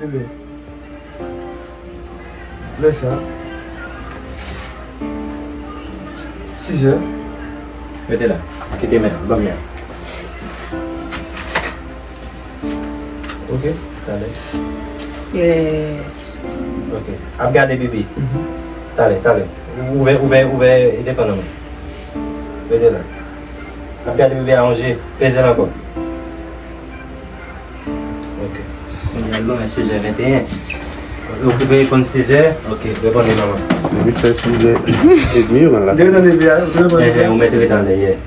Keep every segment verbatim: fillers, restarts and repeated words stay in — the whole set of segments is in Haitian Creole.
Bebe. Lè sa. Sizè. Rete la. Kite men, ban m li a. Ok, talè. Yes. Ok. Ap gade bebe. Talè, talè. Ouvè, ouvè, ouvè, e defann nan men. Rete la. Ap gade bebe a yon je. Peze l ankò. Ok. Kounye a l an, sizè venteyen. Ou ki vle reponn sizè? Ok, reponn li, manman. Depi fè sizè edmi, ou konn la. Depi nan depi a, ou mèt rete anlè, yeah.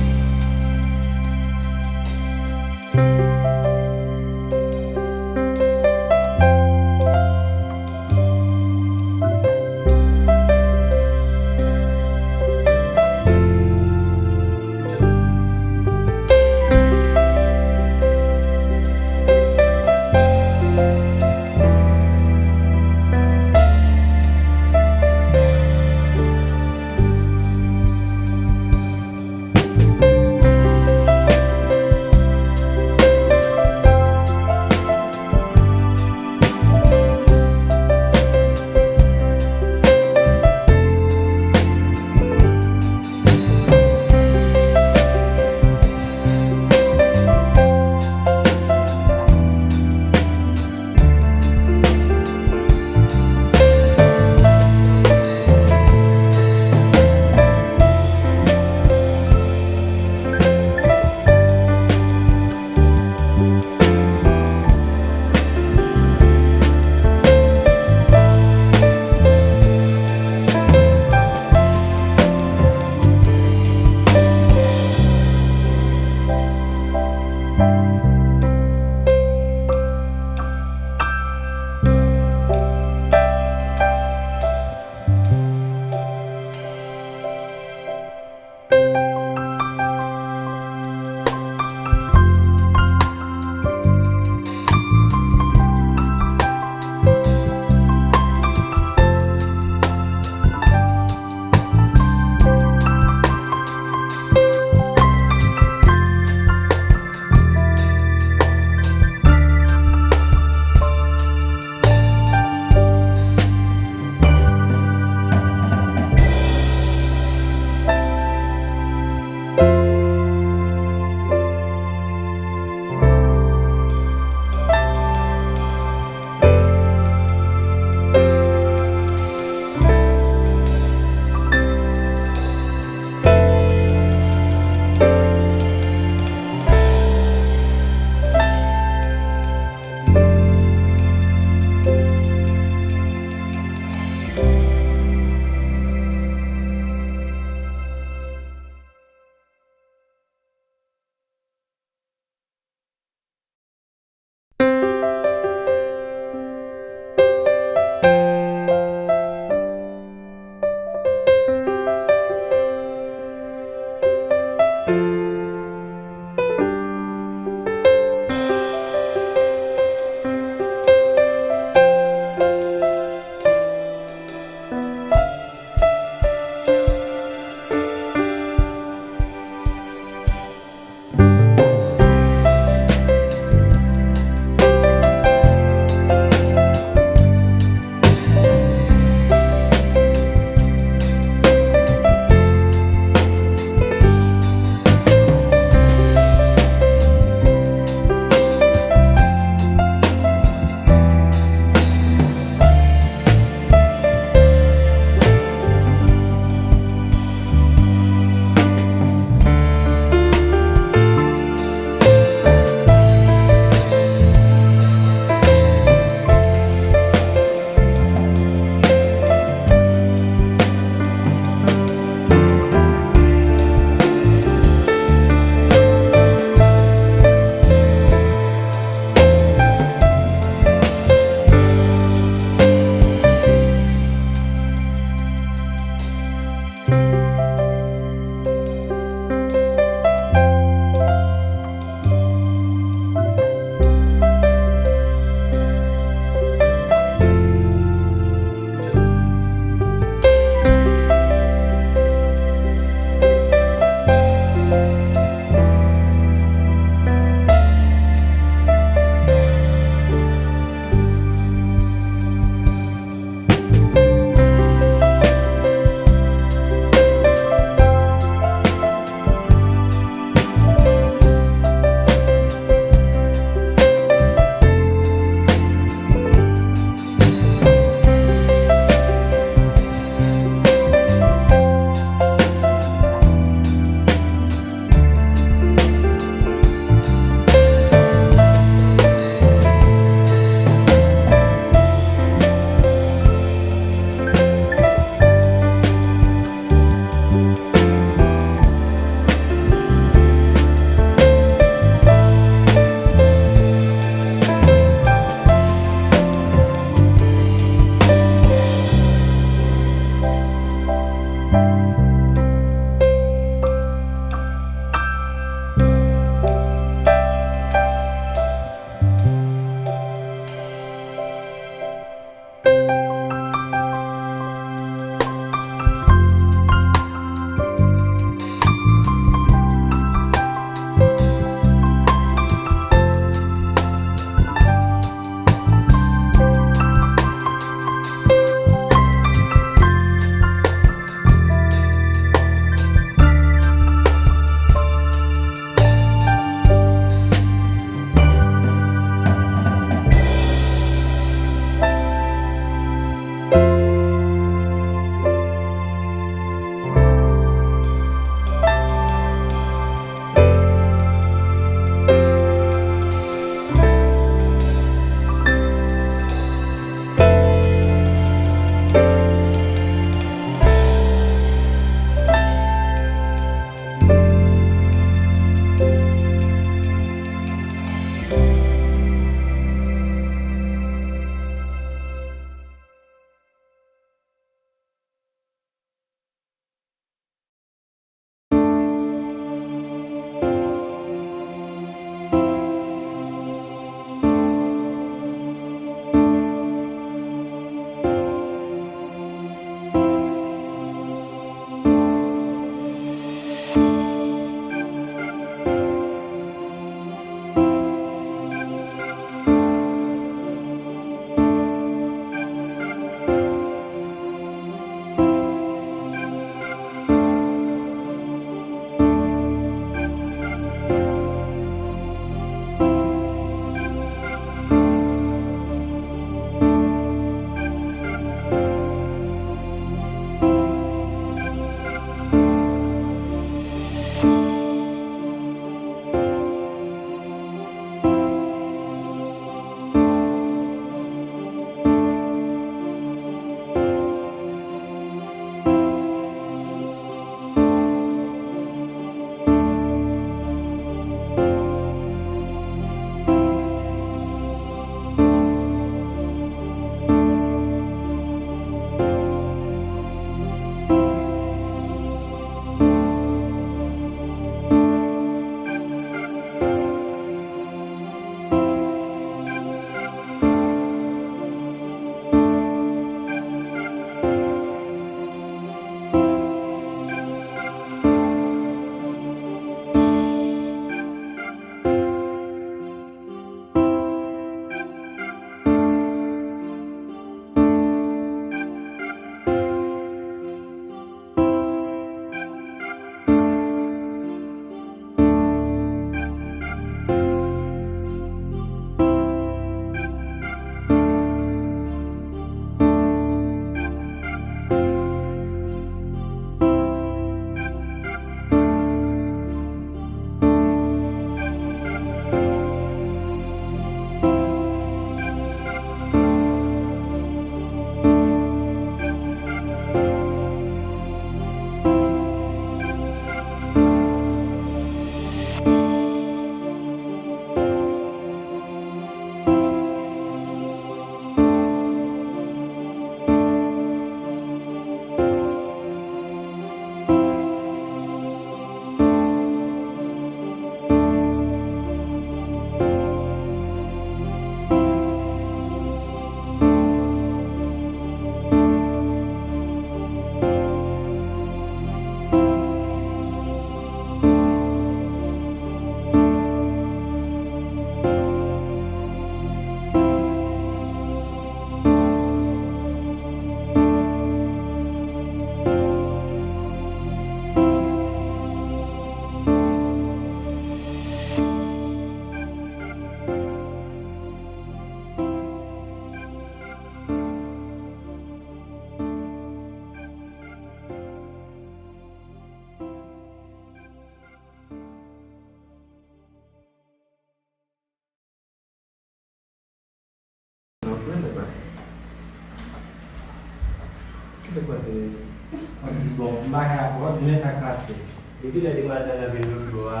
Mwen di bon, m pa ka, w ap di men sa k pase. Depi lè demwazèl nan vin dodo a,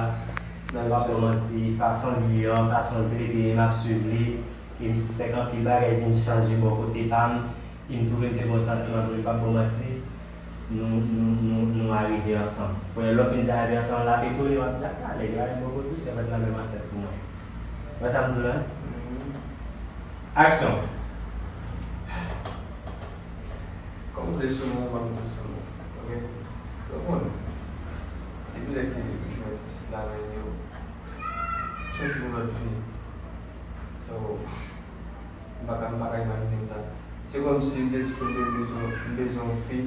nan pa fè manti, fason l ye an, fason l trete m, m ap swiv li, e m sispèk anpil bagay vin chanje bò kote pa m, e m twouve m te gen yon santiman pou li, m p ap ba w manti, nou, nou, nou, nou arive ansanm. Kounye a lè w fin di arive ansanm, l ap etone, w ap di, "Ata, nèg la menm bò kote w, se mèt la menm ansèt pou mwen." Wè sa m di w la? Aksyon! Kòm w vle sou mwen, ou pa vle sou mwen. Ok? So, bon. Depi lè ke m jwenn ti pitit la nan men yo, m santi yon lòt vi. So, m pa ka, m pa ka imajine m sa. Se kòmsi m te di ke m te bezwen, m bezwen yon fi.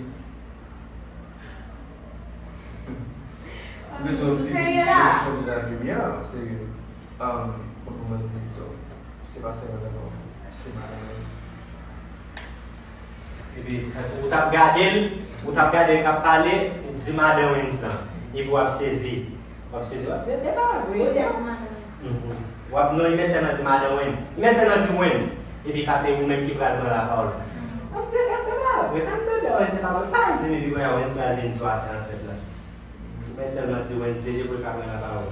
M bezwen yon fi ki chanje lavi m, yeah, serye. Um, bon, pou mwen, se, so, se pa sèlman tankou se madanm Wens. Epi, ou t ap gade l, ou t ap gade l k ap pale, di madanm Wens lan. Epi w ap sezi. W ap sezi, w ap di, "Se pa vre, non." Mhm. W ap, non, li mete nan di madanm Wens. Li mete nan di Wens. Epi, ka se ou menm ki pral pran lapawòl. W ap di, "Se pa vre, sa m tande a Wens, se pa vre." Pa di m, epi kounye a Wens pral vin di w afè ansèt la. Ou mèt sèlman di Wens deje pou l ka pran lapawòl.